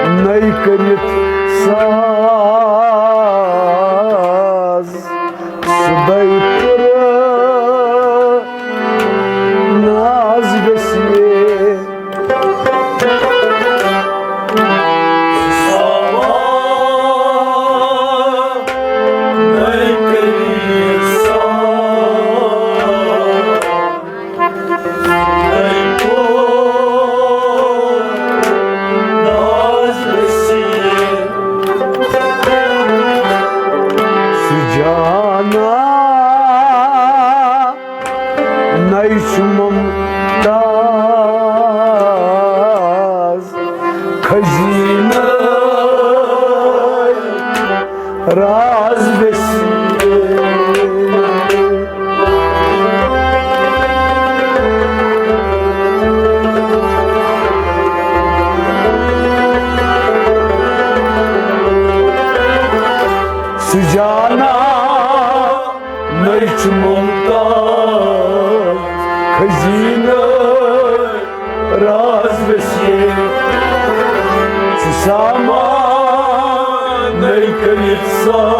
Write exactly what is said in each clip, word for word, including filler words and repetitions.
نٔے کٔرِتھ ساز، سُہ دۄیہِ پھِرِ ناز گژھِ۔ سُہ جانا نَے چھُ ممتاز خزینہٕ راز وسیع۔ سُہ جانا نٔے چھُ ممتاز خزینہٕ راز وسیع۔ سُہ سامان نٔے کٔرِتھ ساز۔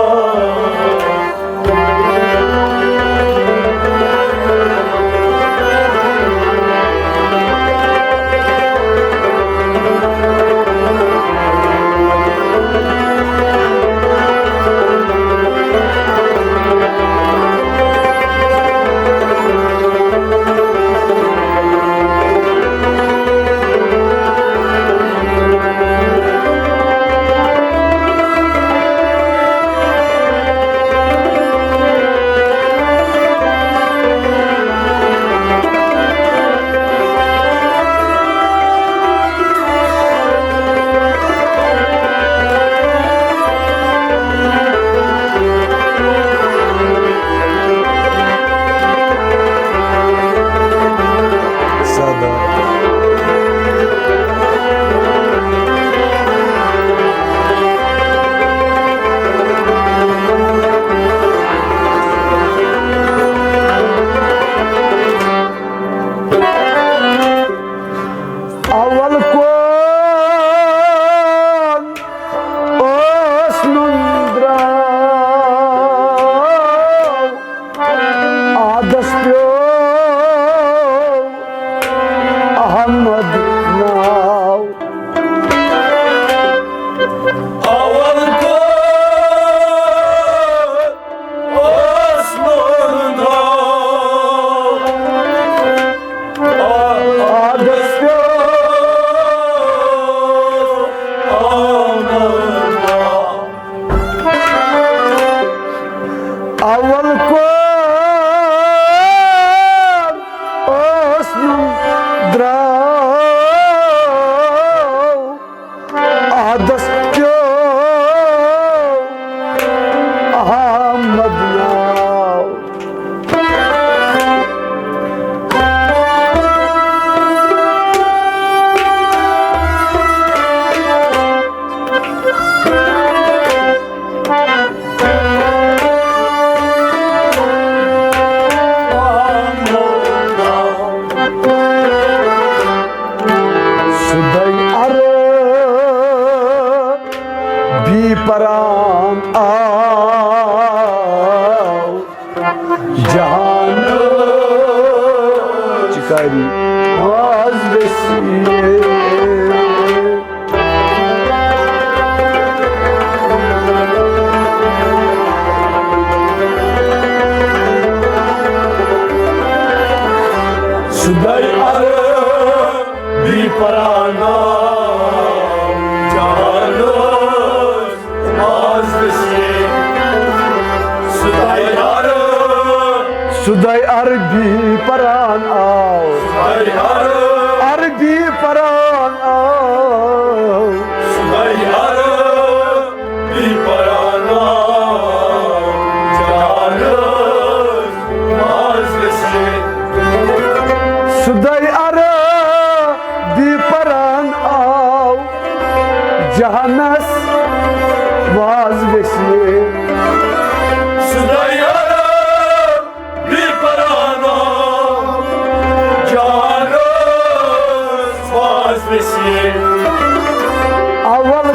اول کون اوس نُن درٛاو، عادس پیوٚو احمد ناو۔ اول کون اوس نُن درٛاو، عادس پیوٚو احمد ناو۔ اول کون اوس نُن درٛاو، عادس پیوٚو احمد ناو۔ سُہ دۄیہِ عربی پران آو جہان چکاری آز وسیع۔ سُہ دۄیہِ عربی پران آو جہان آز وسیع۔ سُہ دۄیہِ عرب-، سُہ دۄیہِ عربی پران آو۔ سُہ دۄیہِ عرب-، عربی پران آو۔ سُہ دۄیہِ عربی پران آو۔ جہان آز وسیع۔ سُہ دۄیہِ عربی پران آو جہانس واز وسیع۔ سُہ دۄیہِ عربی پران آو جہانس واز وسیع۔ اول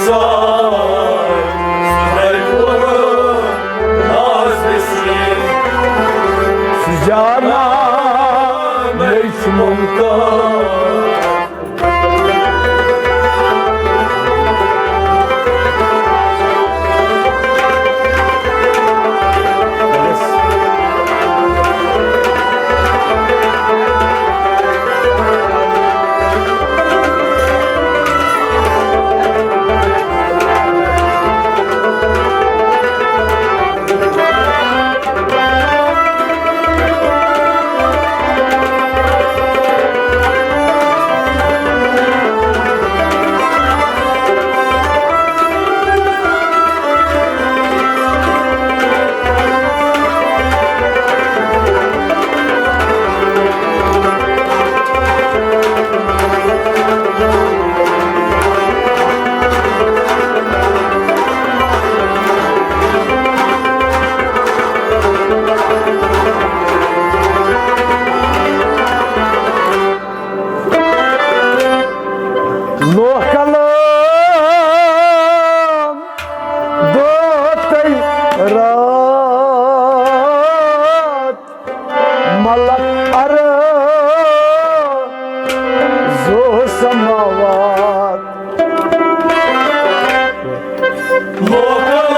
سُہ جانان مےٚ چھُ مُمکِن۔ لوکلام دوتَے رات ملک ارض و سماوات۔ لوکلام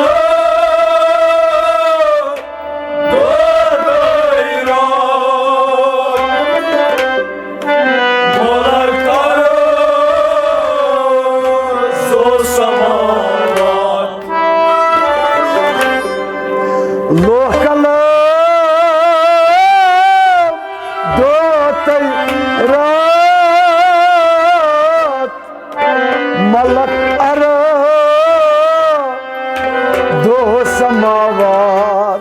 دوتَے رات ملک ارض و سماوات۔ لوکلام دوتَے رات ملک ارض و سماوات۔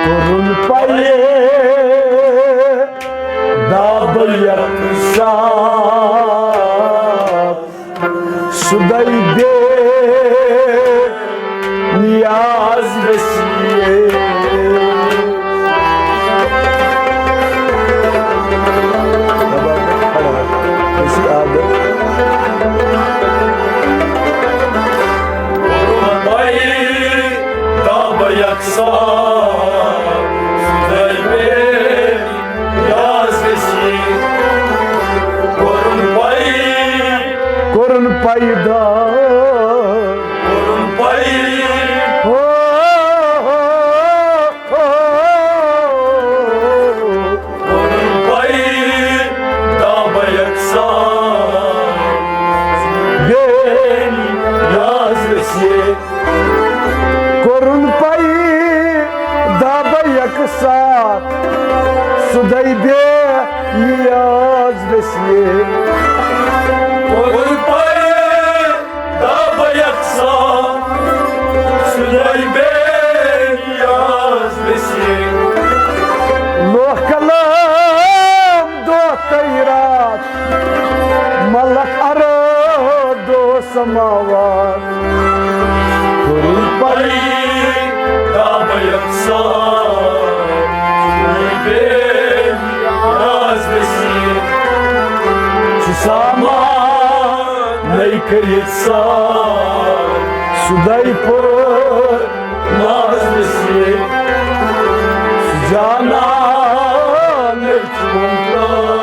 کوٚرُن پَیہِ دَب یَکساں۔ سُدے بے نیاز وسیع۔ دَب یَکساں، سُدے بے نیاز وسیع۔ کوٚرُن پَیہِ، کوٚرُن پَیہِ دَب، کوٚرُن پَیہِ۔ ہو، ہو، ہو۔ کوٚرُن پَیہِ دَب یَکساں، بے نیاز وسیع۔ کوٚرُن پَیہِ دَب یَکساں، سُدے بے نیاز وسیع۔ کوٚرُن پَیہِ دَب یَکساں، سُدے بے نیاز وسیع۔ لوکلام دوتَے رات ملک ارض و سماوات۔ کوٚرُن پَیہِ دَب یَکساں، سُدے بے نیاز وسیع۔ چھُ سامان نَے کٔرِتھ سان، سُدے پٲٹھۍ ناز وسیع۔ سُہ جانان نَے چھُ مُمکِن۔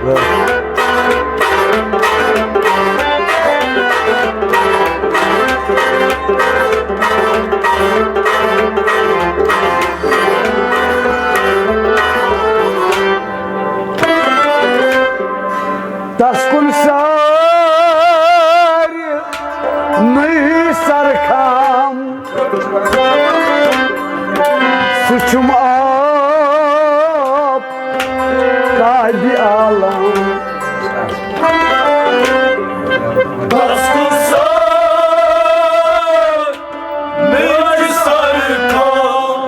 تس کُن سارنٕے سرخام، سُہ چھُم آپ تابِ عالم۔ تس کُن سارنٕے سرخام،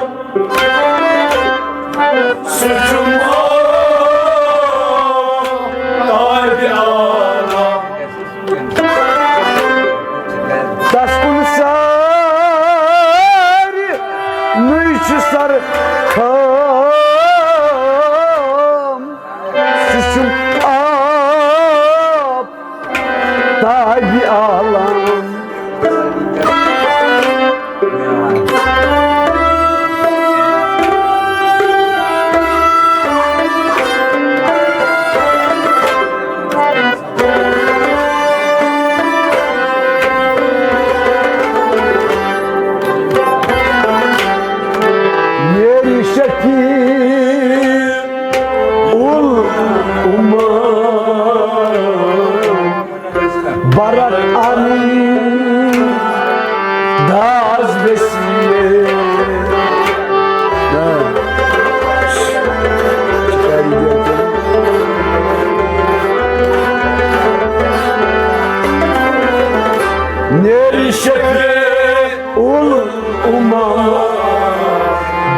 سُہ چھُم آپ تابِ عالم۔ تس کُن سارنٕے چھُ سرخام، سُہ چھُم آپ تابِ عالم۔ میری شفیع الامم، برک انداز بسیے۔ میری شفیع الامم،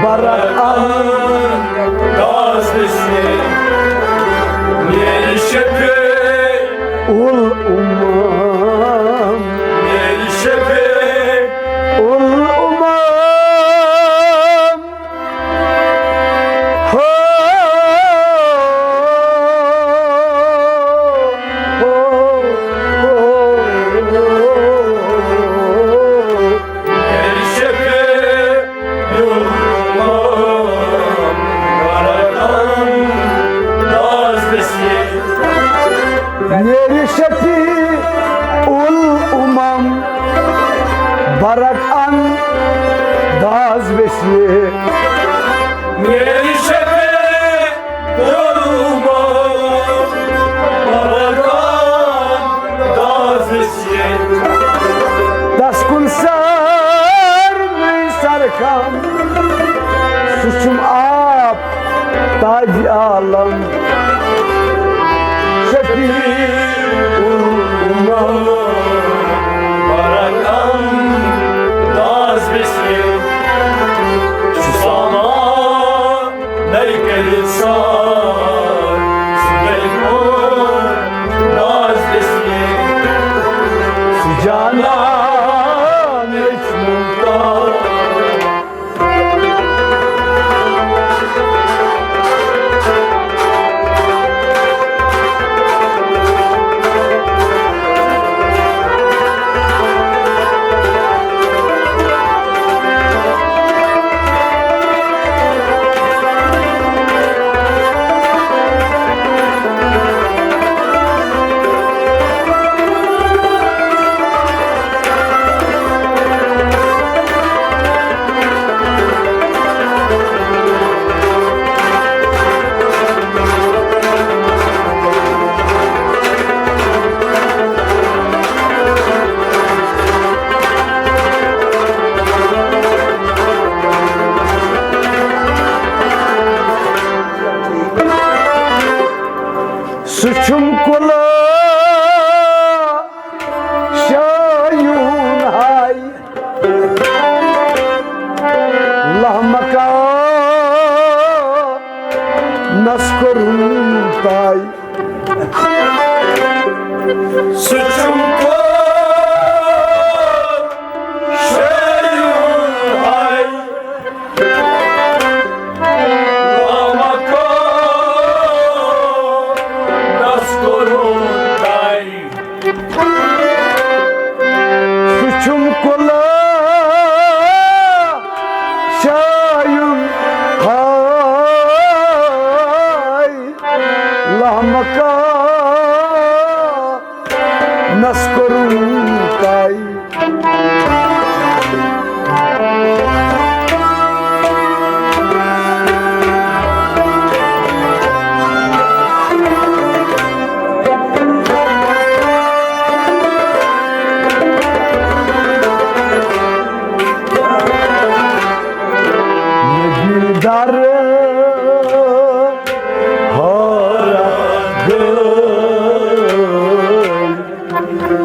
برک انداز بسیے۔ میری شفیع الامم، میری شفیع الامم۔ ہو، ہو، ہو، ہو۔ میری شفیع الامم، برک انداز بسیے۔ میری شفیع الامم، برک انداز بسیے۔ میری شفیع الامم، برک انداز بسیے۔ تس کُن سارنٕے سرخام، سُہ چھُم آپ تابِ عالم۔ شفیع الامم، برک انداز بسیے۔ سُہ سامان نَے کٔرِتھ سار، سُہ گٔے مول ناز بسیے۔ سُہ جانان أسۍ ممتاز۔ سُہ چھُم کُلہٕ شایُن ہاے، لہمکانس کوٚرُن تاے۔ سُہ چھُم کُلہٕ شایُن ہاے، لہمکانس کوٚرُن مکانس کوٚرُن طے۔ نبی در حٲرتھ گٔے،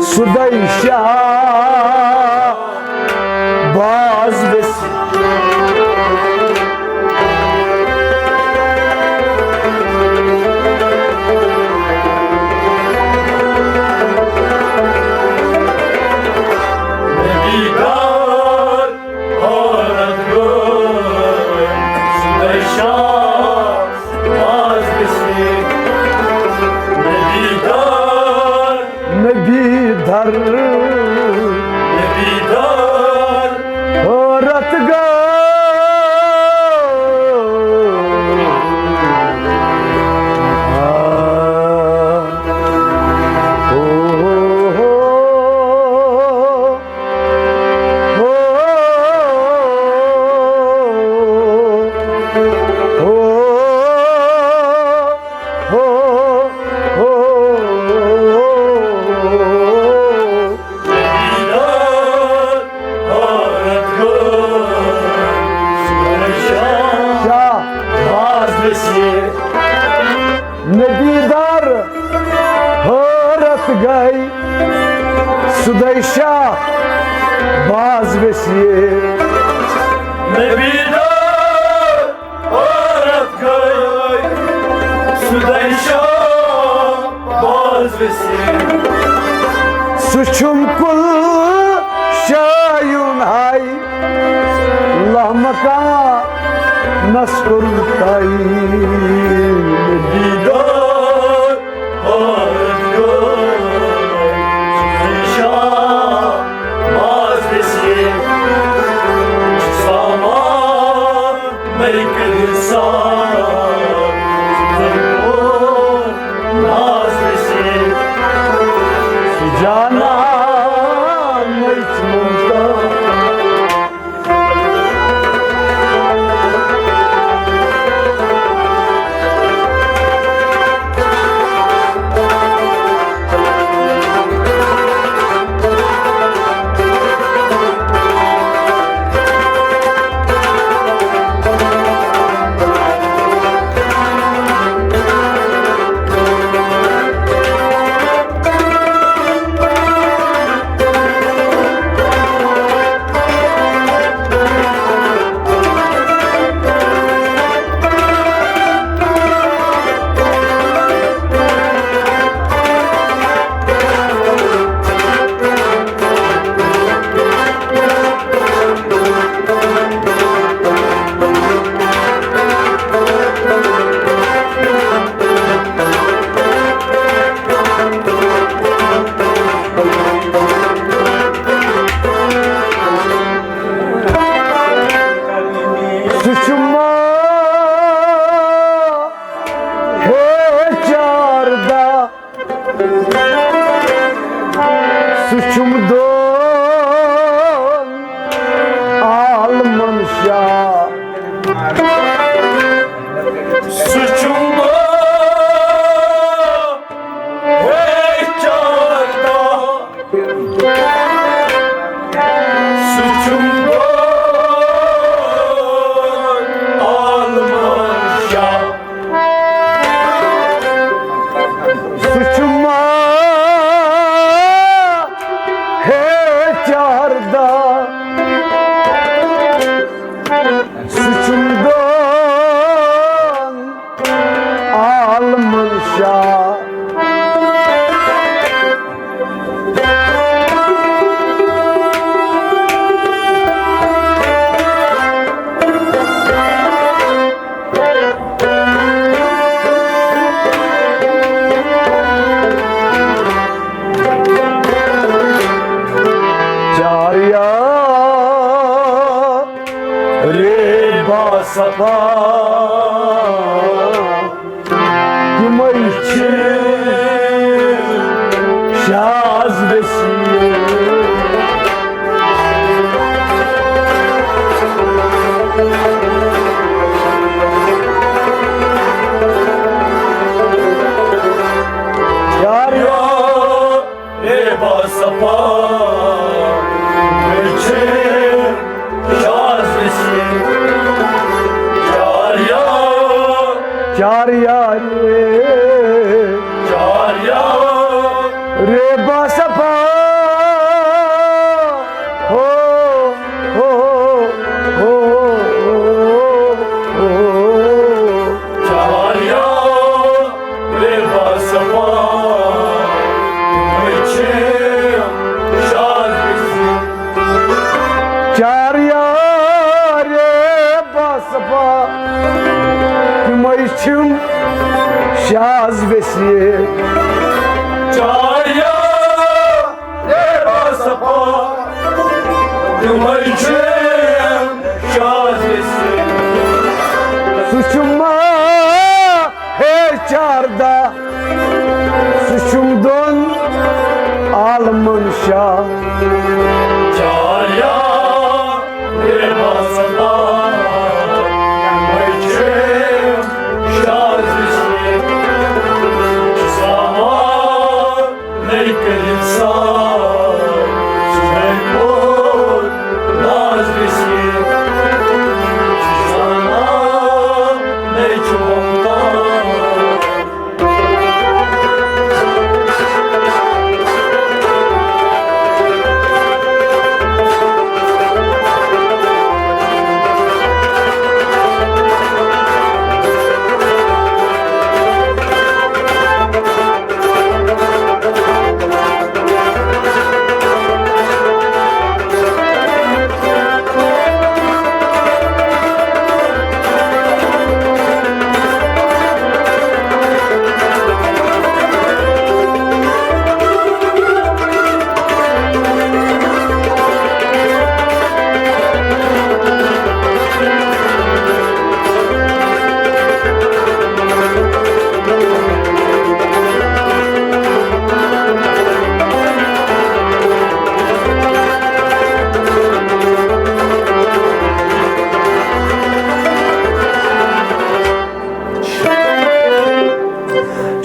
سُدے شاہ باز ویٚژھِ۔ نبی در حٲرتھ گٔے، سُدے شاہ باز ویٚژھِ۔ نبی در، نبی در، نبی در حٲرتھ گٔے۔ آ، او، او، او۔ ہو، ہو، ہو، ہو۔ شاہ باز ویٚژھِ۔ نبی در حٲرتھ گٔے، سُدے شاہ باز ویٚژھِ۔ نبی در حٲرتھ گٔے، سُدے شاہ باز ویٚژھِ۔ سُہ چھُم کُل شایُن ہاے، لہہ مکانس کوٚرُن طے۔ نبی در حٲرتھ گٔے، سُدے شاہ باز ویٚژھِ۔ سامان مےٚ کٔرِتھ سامان، سُدے پوٚر ناز ویٚژھِ۔ سُہ جانان مےٚ چھُ مُمتاز۔ سُہ چھُ ما ہے چار دہ، سُہ چھُم دون عالمن شاہ۔ سُہ چھُم دون ہے چار دہ۔ سُہ چھُم دون عالمن شاہ۔ سُہ چھُم ما ہے چار دہ۔ سُہ چھُم دون عالمن شاہ۔ چار یار رے باصفا، تِمے چھِ چار یار رے، چار یار رے باصفا، ہو، ہو، ہو، ہو۔ چار یار رے باصفا، تِمے چھِ شاز ویسے۔ چار یار رے باصفا، تِمے چھِم شاز ویسے۔ چار یار رے باصفا، تِمے چھِم شاز ویسے۔ سُہ چھُ ما ہے چاردہ، سُہ چھُم دۄن عالمن شاہ۔ چار یار رے باصفا، تِمے چھِم شاز ویسے۔ سامان نَے کٔرِتھ سار، سُہ نَے کوٚر ناز ویسے۔ سُہ زانان نَے چھُ ممتاز۔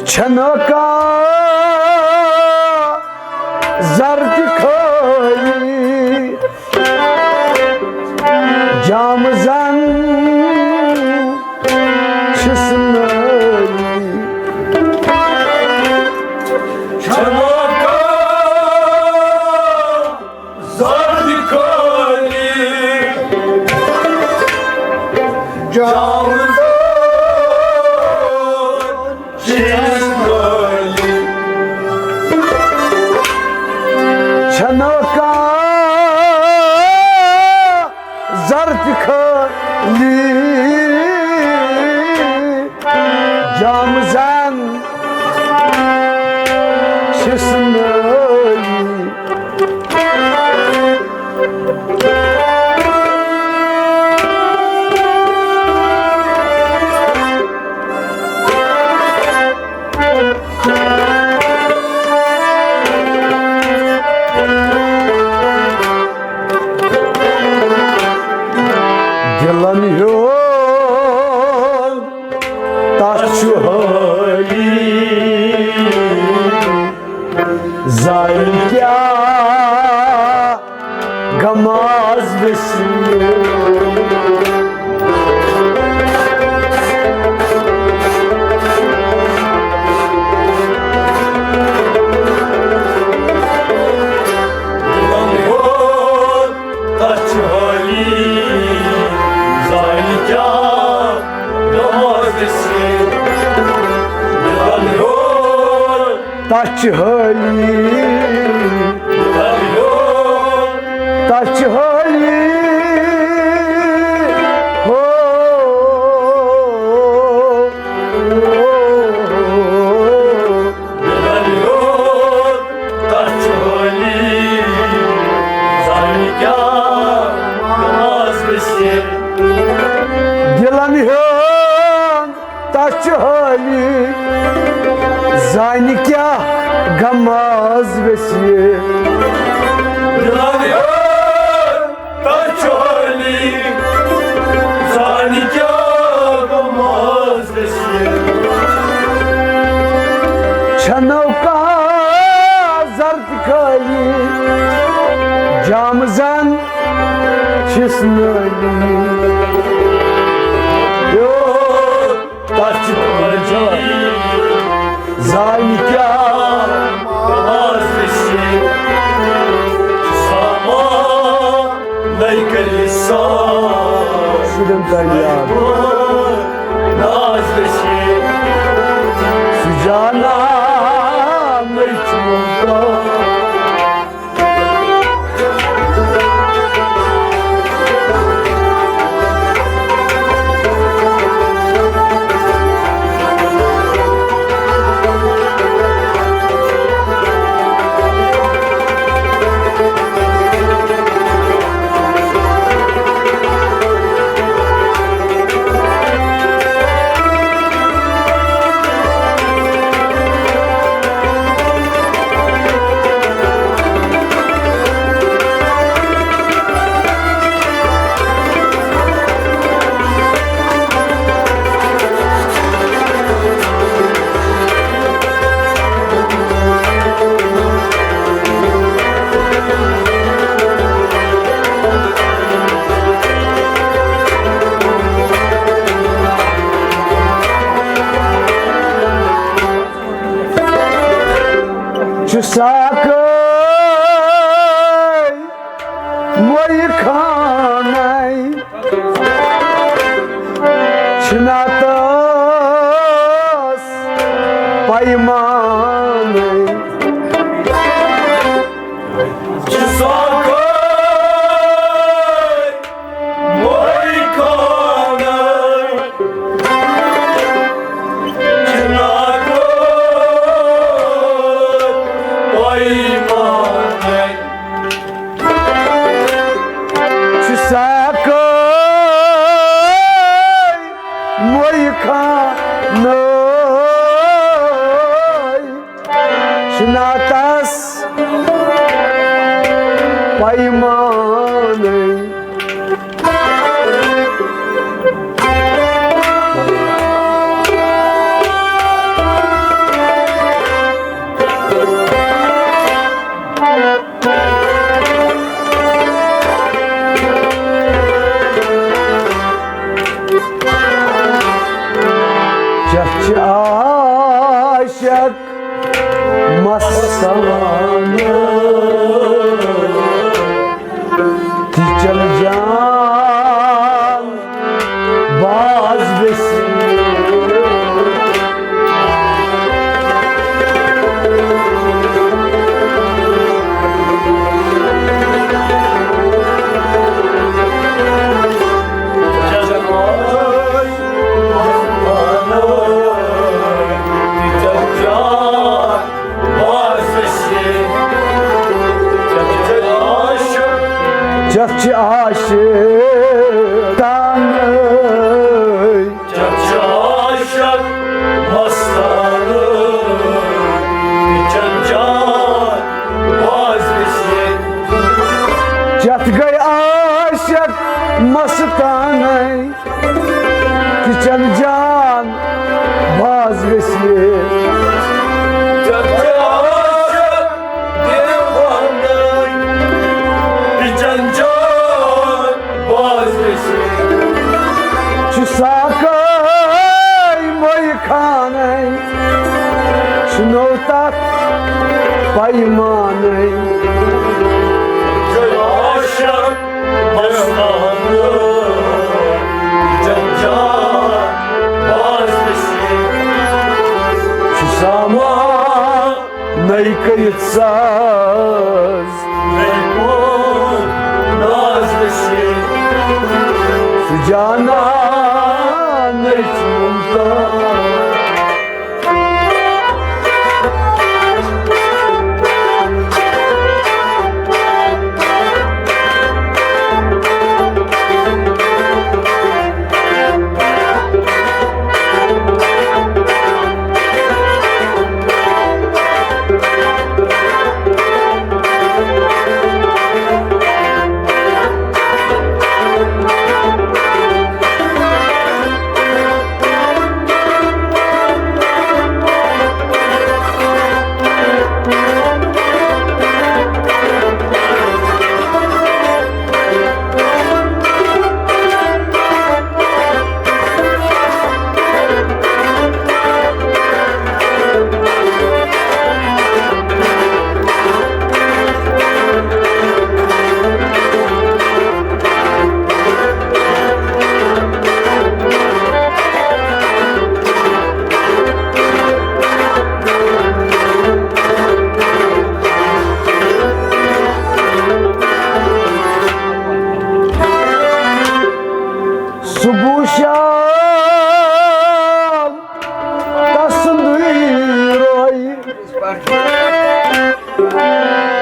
چھنہٕ کانٛہہ زر تہِ خٲلی، جام زن چھِس نٲلی۔ چھنہٕ کانٛہہ زر تہِ خٲلی، جام زن چھِس نٲلی۔ چھنہٕ کانٛہہ زر تہِ خٲلی، جام زن چھِس نٲلی۔ دِلن ہیوٚر تس چھُ حٲلی، زانہِ کیٛاہ غم آز ویسہِ۔ دِلن ہیوٚر تس چھُ حٲلی، زانہِ کیٛاہ غم آز ویسہِ۔ دِلن ہیوٚر تس چھِ حٲلی، تس چھِ حٲلی۔ ہو، ہو، ہو۔ دِلن ہیوٚر تس چھِ حٲلی، زانہِ کیٛاہ غم آز ویسہِ۔ دِلن ہیوٚر تس چھِ حٲلی، زانہِ کیٛاہ غم آز ویسہِ۔ چھنہٕ کانٛہہ زر تہِ خٲلی، یو، تَتھ چھِ پٲنٛژھ زانہِ کیٛاہ آز گژھِ سامان نَے کٔرِتھ ساز۔ شُرٮ۪ن تام یاد۔ ناز گژھِ سُہ جانان نَے چھُ مُمکِن۔ چھُ ساکٲے مویہِ خانَے، چھِنہ تَس پیمانَے۔ چھُ ساکٲے مویہِ خانَے، چھِنہ تَس پیمانَے۔ چھُ ساکٲے مویہِ خانَے، چھِنہ تَس پیمانَے۔ ژےٚ چھِ عاشق مستانہٕ تہِ چل جان باز ویسی۔ ژےٚ چھِ عاشق تنہٲے۔ ژےٚ چھِ عاشق مستانہٕ، ژےٚ جان باز گژھِ۔ ژےٚ گٔے عاشق مستانَے۔ تہِ چل جان باز گژھِ۔ ژےٚ چھِ عاشق دیوانَے۔ تہِ چل جان باز گژھِ۔ چھُ ساکٲے مویہِ خانَے۔ چھُنو تَتھ پیمانَے۔ ژےٚ عاشق مستانہٕ، ژےٚ جان باز گژھِ۔ چھُ سامان نَے کٔرِتھ ساز۔ نَے کوٚر ناز گژھِ۔ سُہ جانان نَے چھُ مُمتاز۔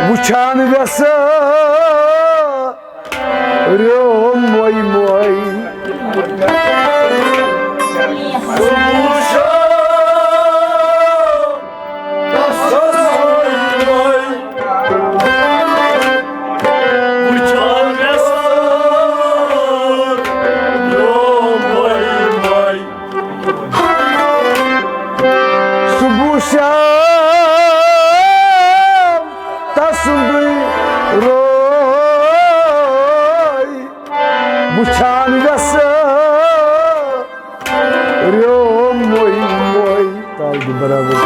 وٕچھان وٮ۪سہٕ ریوٚم موے موے۔ صبح شام تسُنٛدُے روے وٕچھان وٮ۪سہٕ ریوٚم موے موے۔ تال دِ برابر۔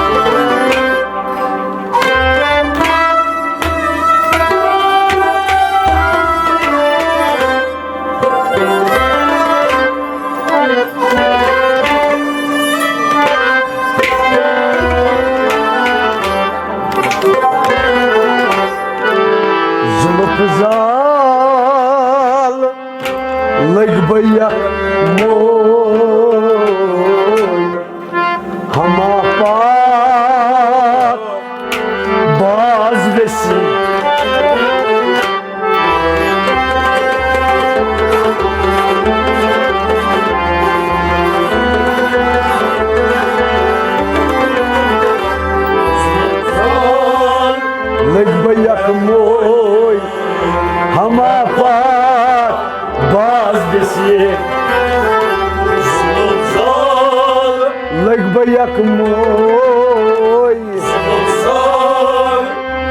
زُلُف زال لٔگۍ بہٕ یَتھ موے۔ ہما پاک باز ویسی۔ لٔگۍ بہٕ یَتھ موے۔ ہما پاک باز دِس یہِ۔ لٔگۍ بہٕ یَکھ موے۔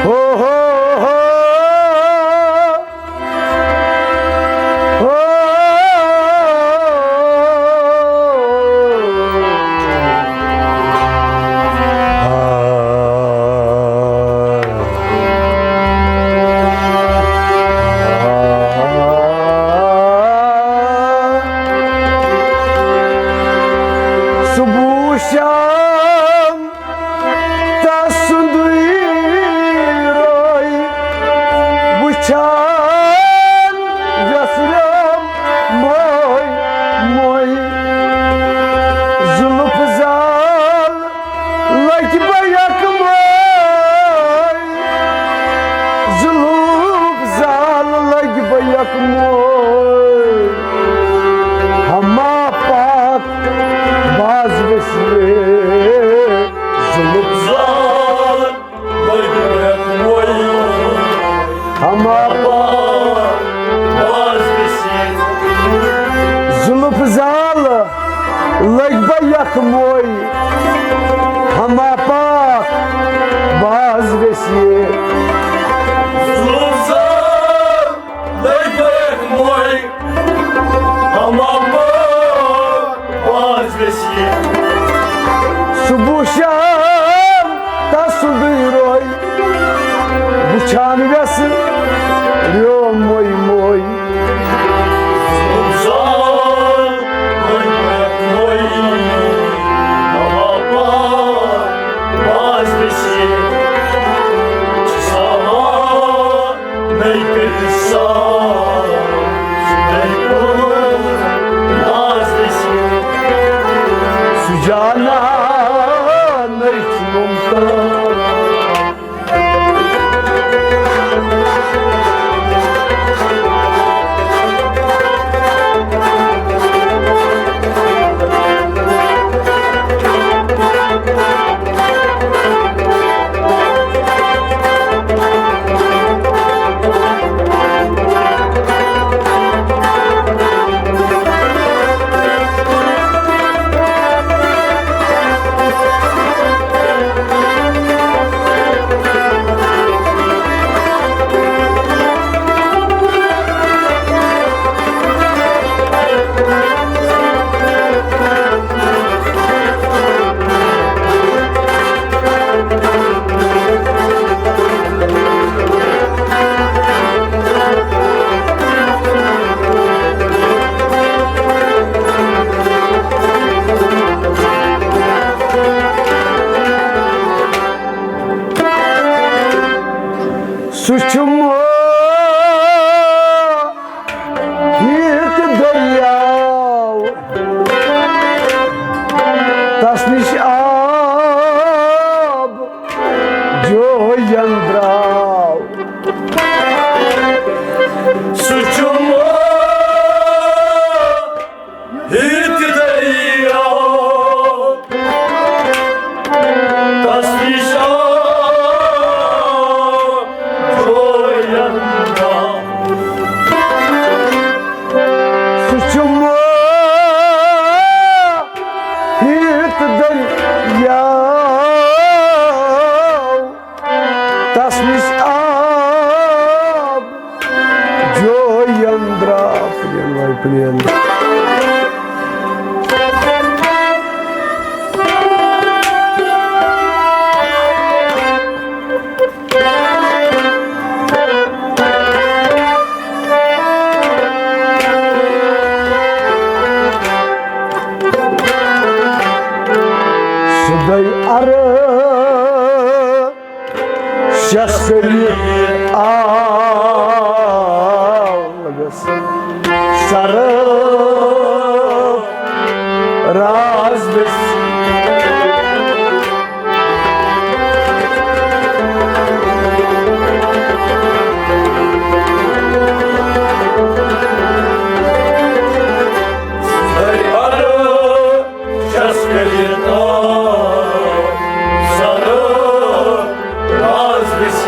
ہو، ہو، ہو۔ ہو۔ صبح شام تسُنٛدُے روے وٕچھان وٮ۪سہٕ ریوٚم موے موے۔ زُلُف زال لٔگۍ بہٕ یَکھ موے۔ زُلُف زال لٔگۍ بہٕ یَکھ موے۔ ہما پاک باز ویسی۔ زُلُف زال لٔگۍ بہٕ یَکھ موے۔ ہما پاک باز ویسی۔ زُلُف زال لٔگۍ بہٕ یَکھ موے۔ ہما پاک باز ویسی۔ زُلُف زال لٔگۍ بہٕ یَکھ موے۔ ہما پاک باز ویسی۔ صبح شام تسُنٛدُے روے وٕچھان وٮ۪سہٕ ریوٚم موے موے۔ سُجانا نٔچھ ممتاز۔ سُہ چھُ موہِت دٔریاو، تَس نِش آب جوین درٛاو۔ سُہ چھُ موہِت دٔریاو، تَس نِش آو جوین درٛاو۔ سُہ چھُ موہِت دٔریاو، تَس نِش آب جوین درٛاو۔ پلین وای پلین۔ سُہ دٔے عرب شس کٔرِتھ آو لگس سر راز ویس۔ شس کٔرِتھ آو سر راز ویس۔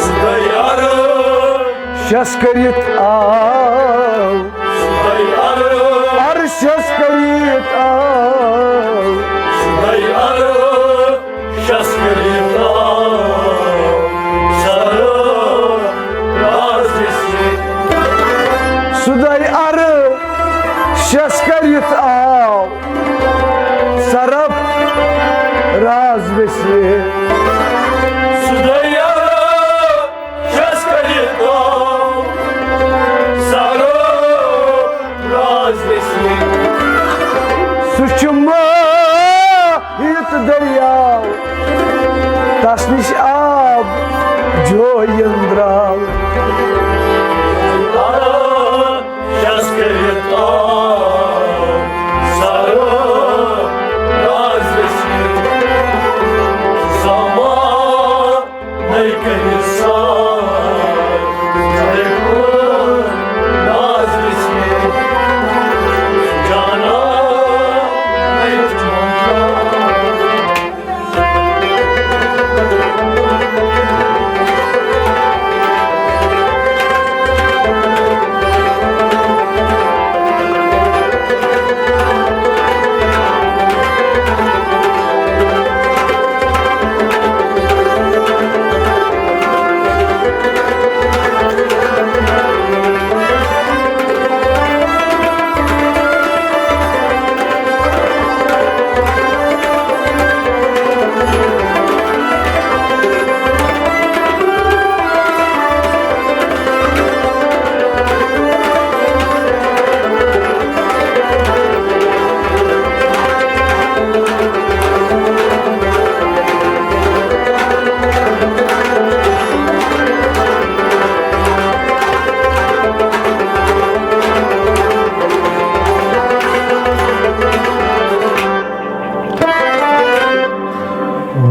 سُہ دٔے عرب شس کٔرِتھ آو۔ سُہ دٔے عرب عرشس کٔرِتھ آو۔ سُہ دٔے عرب شس کٔرِتھ آو سر راز ویس۔ سُہ دٔے عرشس کٔرِتھ آو سر راز ویس۔ سُہ دٔے عرشس کٔرِتھ آو سر راز ویس۔ سُہ چھُ موہِت دٔریاو، تَس نِش آب جوین درٛاو۔ شس کٔرِتھ آو سر راز ویس۔ سما نٔے کٔرِتھ سار، نٔے پٲٹھۍ ناز گژھِ جانا، نٔے پٲٹھۍ ممتاز۔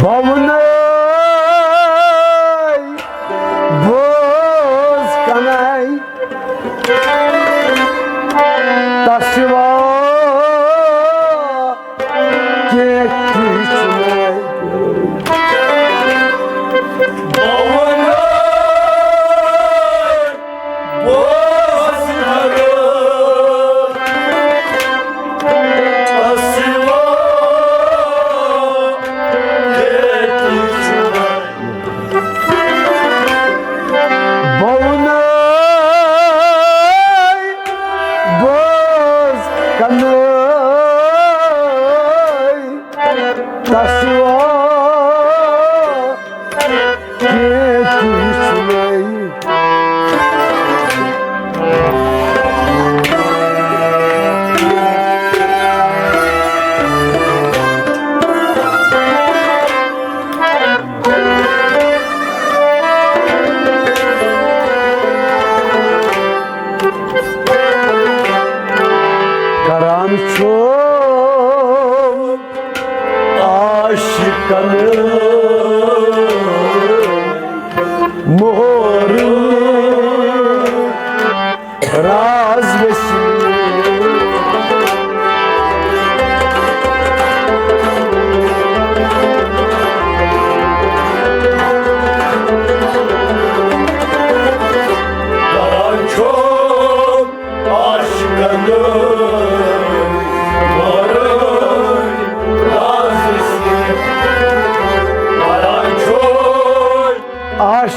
بونَے بوز کَنَے تَس سِوا کینٛہہ تہِ چھُنہٕ۔ بونَے بوز کَنَے تَس سِوا کینٛہہ تہِ چھُنہٕ۔ بونَے بوز کَنَے تَس سِوا کینٛہہ تہِ چھُنہٕ۔ کران چھُ عاشقن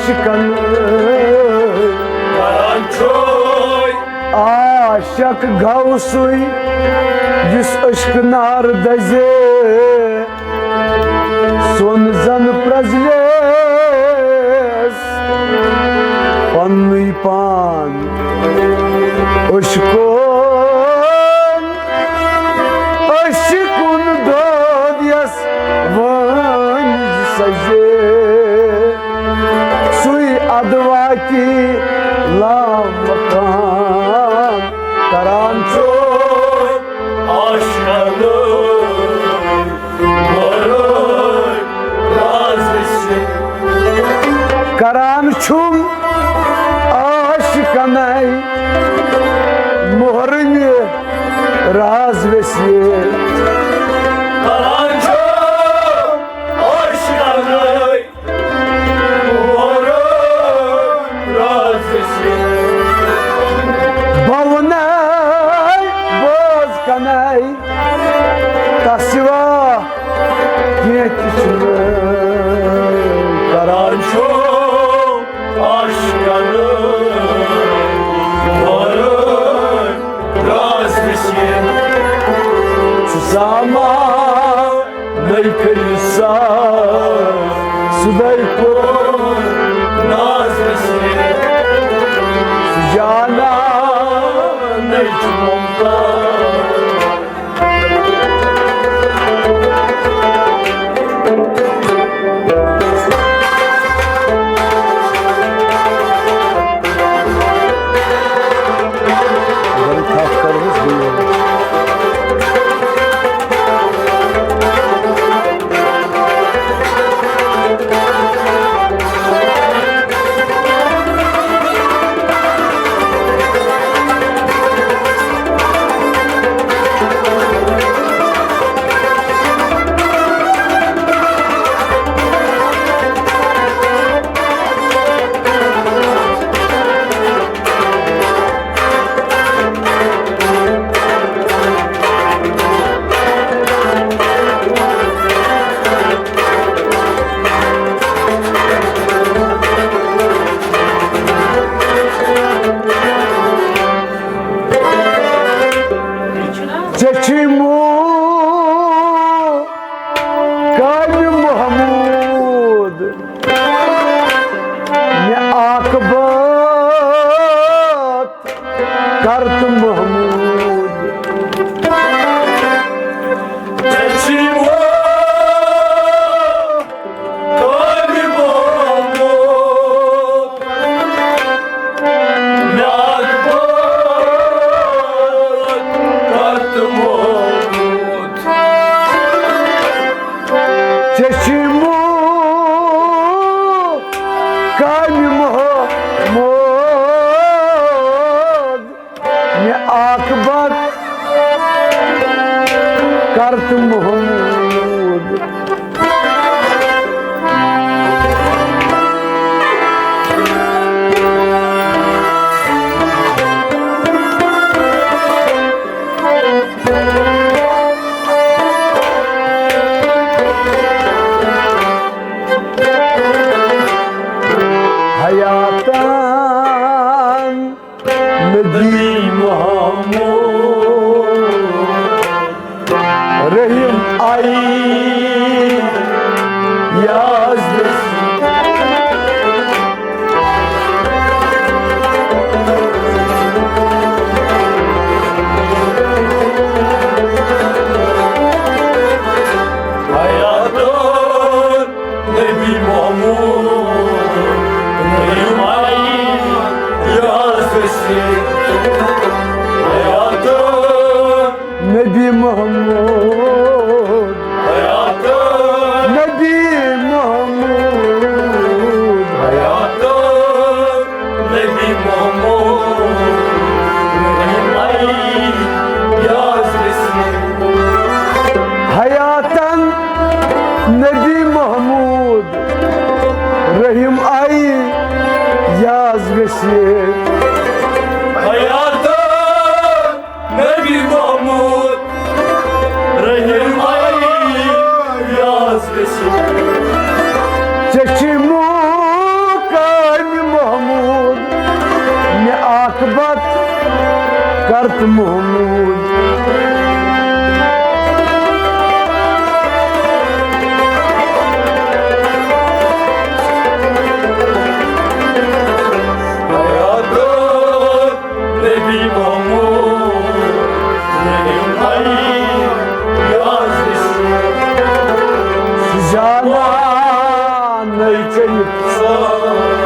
عاشقن کران چھُے۔ عاشق گوٚو سُے، یُس عشق نار دزِ۔ سۄن زن پرٛزلیس پننُے پان عشقن، عشقن دود یس وٲنج سجے۔ سُے ادواتی لامکان کران چھُ عاشقن مۄہرن راز ویسے۔ کران چھُم عاشقنَے مۄہرنہِ راز ویسے۔ کران چھُم عاشقنَے مۄہرن راز ویسے۔ بہٕ وَنَے، بوز کَنَے، تس سوا کینٛہہ تہِ چھُنہٕ۔ کران چھُ عاشقن مۄہرن راز ویسے۔ سُہ زامانَے کٔرِو سا سُدے کوٚر ناز ویسے۔ سُہ جانانَے چھُ ممتاز۔ ژےٚ چھُے مو کامہِ محمود، مےٚ عاقبت کرتہٕ محمود۔ ژےٚ چھُے مو کامہِ محمود، مےٚ عاقبت کرتہٕ محمود۔ ژےٚ چھُے مو کامہِ محمود، مےٚ عاقبت کرتہٕ محمود۔ حیاتن نبی محمد رحیم آئی یاز حیاتن نبی محمود، رحیم آئی یاز ویسے۔ حیاتن نبی محمود، حیاتن نبی محمود، حیاتن نبی محمود، رحیم آئی یاز ویسے۔ حیاتن نبی محمود رحیم آئی یاز ویسے۔ حیاتن نبی محمود رحیم آئی یاز ویسے۔ ژےٚ چھُے موقع محمود۔ نبی محمود، نبی محمود، یہِ آز زانان نٔے کٔرِتھ۔